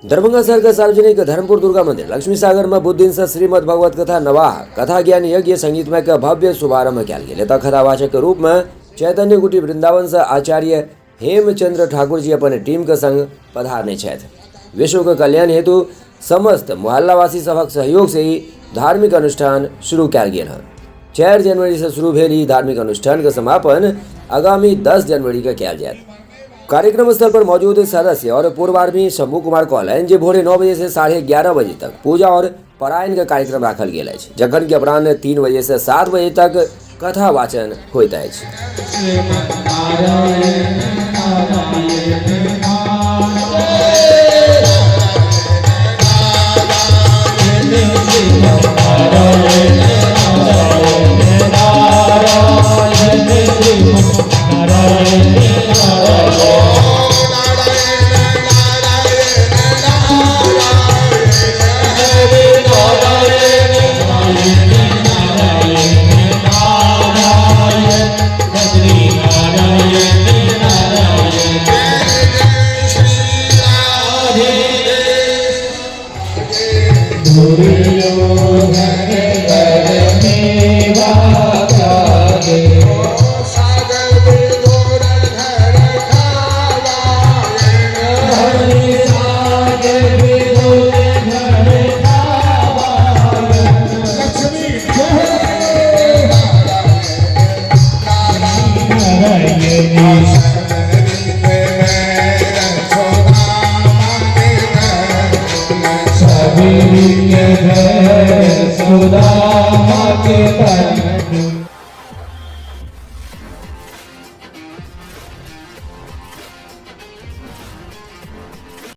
दरभंगा शहर के सार्वजनिक धर्मपुर दुर्गा मंदिर लक्ष्मी सागर में बुध दिन से श्रीमद् भगवत कथा नवाह कथा ज्ञान यज्ञ संगीतमय के भव्य शुभारंभ कयल गेल। एतय कथावाचक के रूप में चैतन्य कुटी वृंदावन से आचार्य हेमचंद्र ठाकुर जी अपन टीम के संग पधारने छथि। विश्व के कल्याण हेतु समस्त मोहल्लावासी सभक सहयोग से ही धार्मिक अनुष्ठान शुरू कयल गेल हन। 4 जनवरी से शुरू भेल ई धार्मिक अनुष्ठान के समापन आगामी 10 जनवरी के कयल जायत। कार्यक्रम स्थल पर मौजूद सदस्य और पूर्व आर्मी शंभू कुमार कहलनि जे भोरे 9 बजे से 11:30 बजे तक पूजा और पारायण के कार्यक्रम राखल गेल अछि, जखन कि अपराह्न 3 बजे से 7 बजे तक कथा वाचन होइत अछि। सुदामा के